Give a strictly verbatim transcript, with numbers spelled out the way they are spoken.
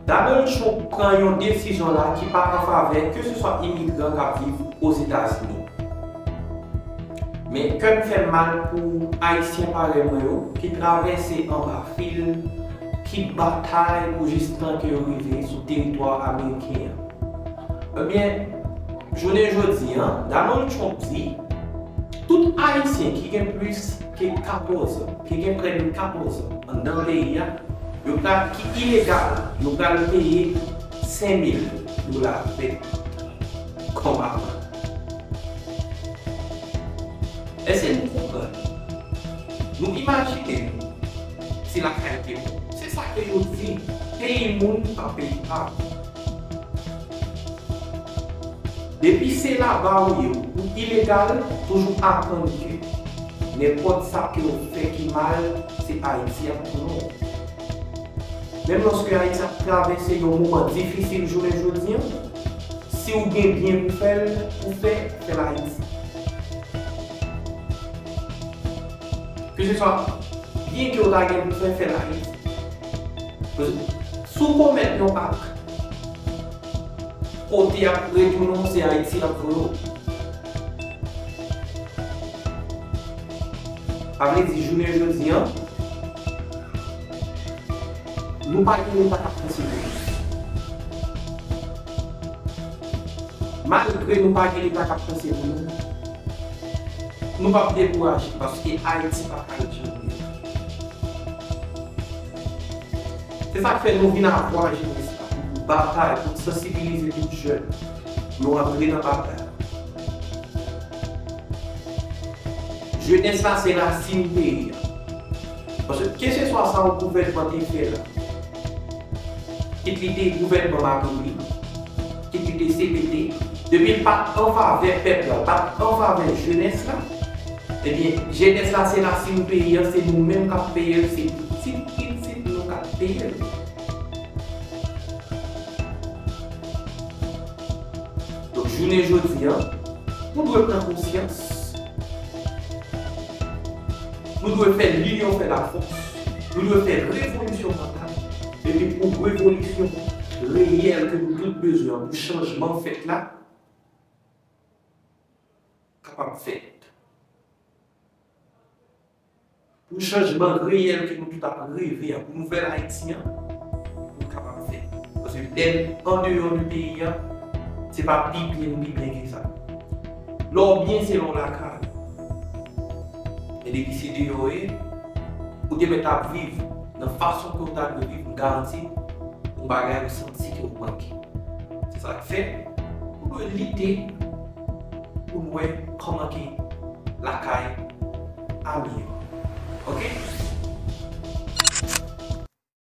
Donald Trump pran yon desizyon la ki pa an favè keseswa imigran k ap viv Ozetazini. Men kè m fè m mal pou Ayisyen parèy mwen yo ki travèse anba fil, ki batay pou jistan ke yo rive sou teritwa ameriken an. Ebyen, jounen jodi a, Donald Trump di, tout Ayisyen ki gen plis ke katòz an, ki gen prè de katòz an anndan peyi a, yo pral, ki ilegal, yo pral peye senk mil dola fèt kòm amann. Èske nou konprann? Nou imajine nou si lakay te bon. Se sa ke yo di, peyi moun pa peyi pa. Depi se laba ou ye, ou ilegal, toujou aprann ke nenpòt sa ke w fè ki mal, se Ayiti ap tounen w. Menm lòske Ayiti ap travèse yon moman difisil jounen jodi a, si w gen byen pou fè l, pou fè, fè l Ayiti. Keseswa byen ke w ta gen pou fè, fè l Ayiti. Paske si w komèt yon ak, kote y ap retounen w, se Ayiti y ap voye w. Sa vle di, jounen jodi a, nou pa gen Leta k ap panse pou nou. Malgre nou pa gen Leta k ap panse pou nou, nou p ap dekouraje, paske Ayiti pa ka ret jan l ye. Se sa k fè nou vin avwa jenès la pou batay, pou sansibilize tout jèn yo antre nan batay la. Jenès la se rasin peyi a. Paske keseswa sa yon gouvènman te fè la, kit li te gouvènman Martelly, kit li te C P T, depi l pa t an favè pèp la, l pa t an favè jenès la, ebyen, jenès la se rasin peyi a, se nou menm k ap peye l, se pitit pitit nou k ap peye l. Donk, jounen jodi a, nou dwe pran konsyans. Nou dwe fè linyon fè lafòs. Nou dwe fè revolisyon mantal. Epi pou revolisyon reyèl ke nou tout bezwen an, pou chanjman fèt la, kapab fèt. Pou chanjman reyèl ke nou tout ap reve a, pou nouvèl Ayiti an, pou l kapab fèt. Paske lè n andeyò de peyi a, se pa pi byen n pi byen ke sa. Lè w byen se lè w lakay ou. Men depi se deyò w ye, ou te mèt ap viv nan fason ke w ta dwe viv, m garanti yon bagay ou santi ke w manke. Se sa k fè, nou dwe lite pou n wè kòman ke lakay amelyore. Oke?